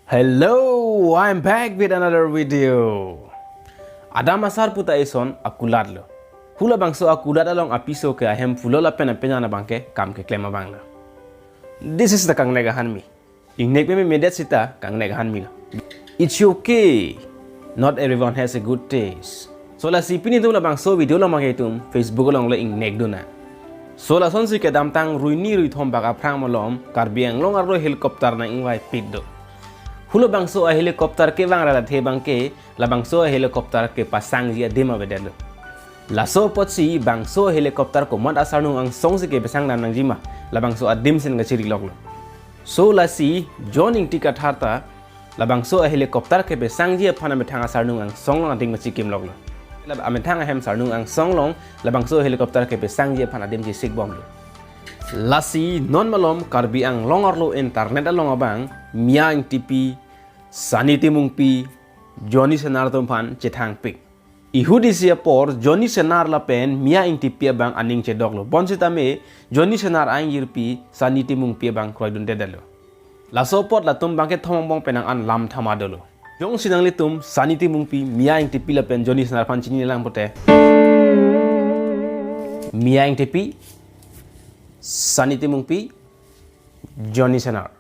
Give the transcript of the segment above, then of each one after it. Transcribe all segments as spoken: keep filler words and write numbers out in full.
Hello, I'm back with another video. Adam asar puta eson akulat lo. Hula bangso akulat along apiso ke ahem pulo lapen apenan abangke kam keklem abang lo. This is the Kangnek Ahanmi. Ingnek meme medet sita Kangnek Ahanmi lo. It's okay. Not everyone has a good taste. So lasi pini itum labangso video along abangke itum Facebook along le ingnek dun nang. So lasonsi kedamtang ruini ruithom bak aphrang malom Karbi Anglong arlo helicopter nang-ingvaipik do. Hula bangso a-helicopter kevang ra athe abangke labangso a-helicopter kepasangji adim avedetlo. Laso apotsi bangso helicopter komat asarnung angsong si kepasang dam nangji ma, labangso adim si nangkachiriloklo. So lasi John Ingti Kathar ta labangso a-helicopter kepasangji aphan amethang asarnung angsong along adim kachikim loklo. Lab amethang ahem sarnung angsong along labangso helicopter kepasangji aphan adim chesik bomlo. Lasi non malom Karbi Anglong arlo internet along abang Mia Ingtipi, Sunny Timungpi, Johnny Senar atum aphan chethangpik. Ihut isi apor Johnny Senar lapen Mia Ingtipi abang aning chedoklo. Bonsitame Johnny Senar aingjirpi Sunny Timungpi abang kroidundedetlo. Laso apot latum abangke thom angbong pen nang-an lam thama dolo. Jongsi nanglitum Sunny Timungpi, Mia Ingtipi lapen Johnny Senar aphan chinine lang pote, Mia Ingtipi, Sunny Timungpi, Johnny Senar.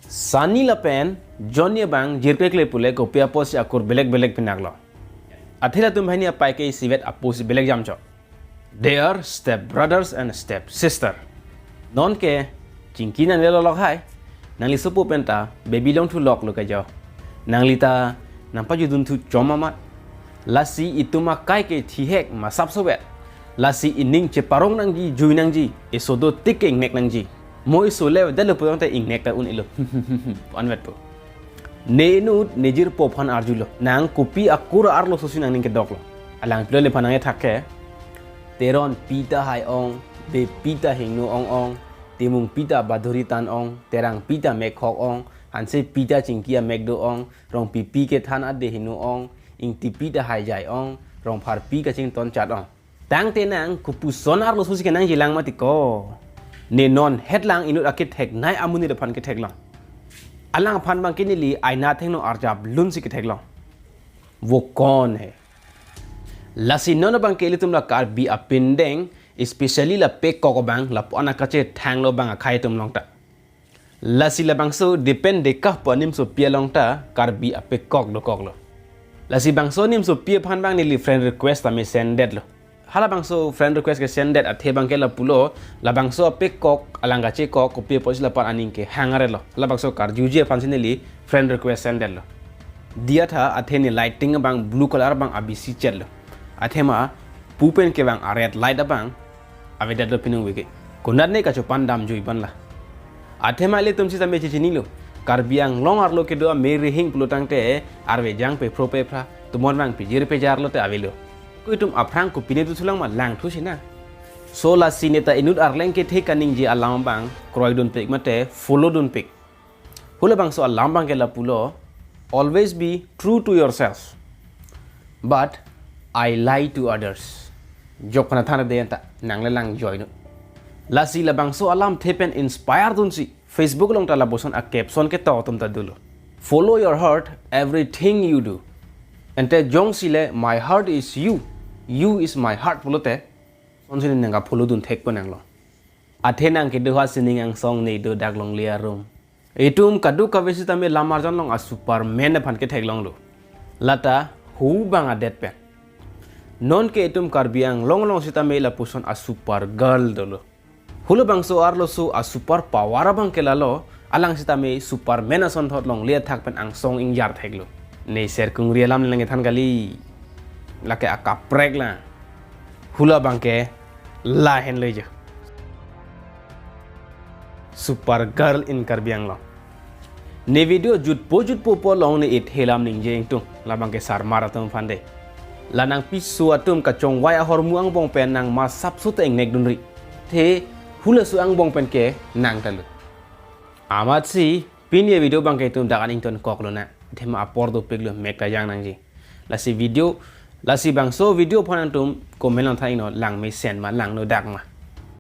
Sunny lapen Johnny abang jirkle kle pule kopi apotsi akur belek belek pinaklo. Athe latum hini apai ke isivet apusi belek jamcho. They are step brothers and step sister. Nonke chingki nanglelo lok hai. Nangli sopo penta baby longthu loklo ke jo. Nangli ta nangpajudunthu chom amat. Lasi itum akai ke thihek masap sovet. Lasi ining cheparong nangji, jui nangji, eso dotik ke ingnek nangji. Mo eso le dalo putangte ingnek ta un-elo. Anvetpo. Ne inut nejirpo aphan arjulo. Nang kopi akur arlososi nangning kedoklo. Alang pilo nephan nangkethak ke. Teronpi ta hai ong, Beypi ta hingno ong ong, Timungpi ta baduri tan ong, Terangpi ta mekhok ong, Hansepi ta chingki amek do ong, Rongpipi kethan ade hingno ong, Ingtipi ta haijai ong, Rongpharpi kachington chat ong. Tangte nang kopuson arlososi kenangjilang mati ko. Ne non hetlang inut akethek nai amonit aphan ketheklong. Alangphan abangke neli aina thengno arjap lunsi ketheklong. Wo kon he. Lasi non abangke ilitum la Karbi apindeng, especially la pekok abang, lapu-an akachethanglo abang akhei atum along ta. Lasi labangso depend dekah pu animsopi along ta Karbi apekok dokoklo. Lasi bangso animsopi aphan abang neli friend request tame send detlo. Halabangso friend request kesend det athe abangke lapulo, labangso apekok, alang kachekok, kopi apotsi lapu-an aning kehang arelo. Halabangso karjuji aphansi neli friend request send detlo. Diya tha athe ne lighting abang blue color abang abisi chetlo. Athema pu pen kevang a-red light abang avedetlo pinung veke. Konat ne kachopan damjui ban la. Athema ilitum sitame chechinilo. Karbi Anglong arlo kedo amei rihing pulotangte arve jang pephro pephra, tomon vang pijir pejar lote avelo. Ko itum aphrang kopine tu thulang ma langthusi nang. So lasi neta inut arleng kethe kaningje alam abang kroidunpik mate followdunpik. Halabangso alam abangke lapulo, always be true to yourself, but I lie to others. Jok pana thana de anta nang le lang joy no. Lasi labangso alamthe pen inspire dunsi Facebook along ta lapuson a-caption ketok atum ta dolo. Follow your heart, everything you do. Ante jongsi le my heart is you, you is my heart pulote, sonsi ne nangkafollowdun thekpo nanglo. Athe nang kedo ha sining angsong ne dodak longle arum. Itum kadokave sitame lam arjan along a-Superman aphan ketheklonglo. Lata hu bang adet pen. Nonke itum Karbi Anglong along sitame lapuson a-super girl dolo. Halabangso arloso a-super power abangke lalo, alang sitame Superman asonthot longle athak pen angsong ingjar theklo. Ne serkungri alam nangkethan kali. Lake akaprek la. Halabangke lahenlo jo. Super girl in Karbi Anglong. Ne video jutpo jutpo pu along ne ithek alam ningje ingtung. Labangke sarmar atum aphan de. La nangpiso atum kachongvai ahormu angbong pen nang masap sota ingnekdunri. The halaso angbong pen ke nang talu. Amatsi pini a-video abangke itum dak an ingtonkoklo na. Athema apor dopiklo, mek kajang nangji. Lasi video, lasi bangso video aphan nangtum comment along than ingno, langmesen ma langnodak ma.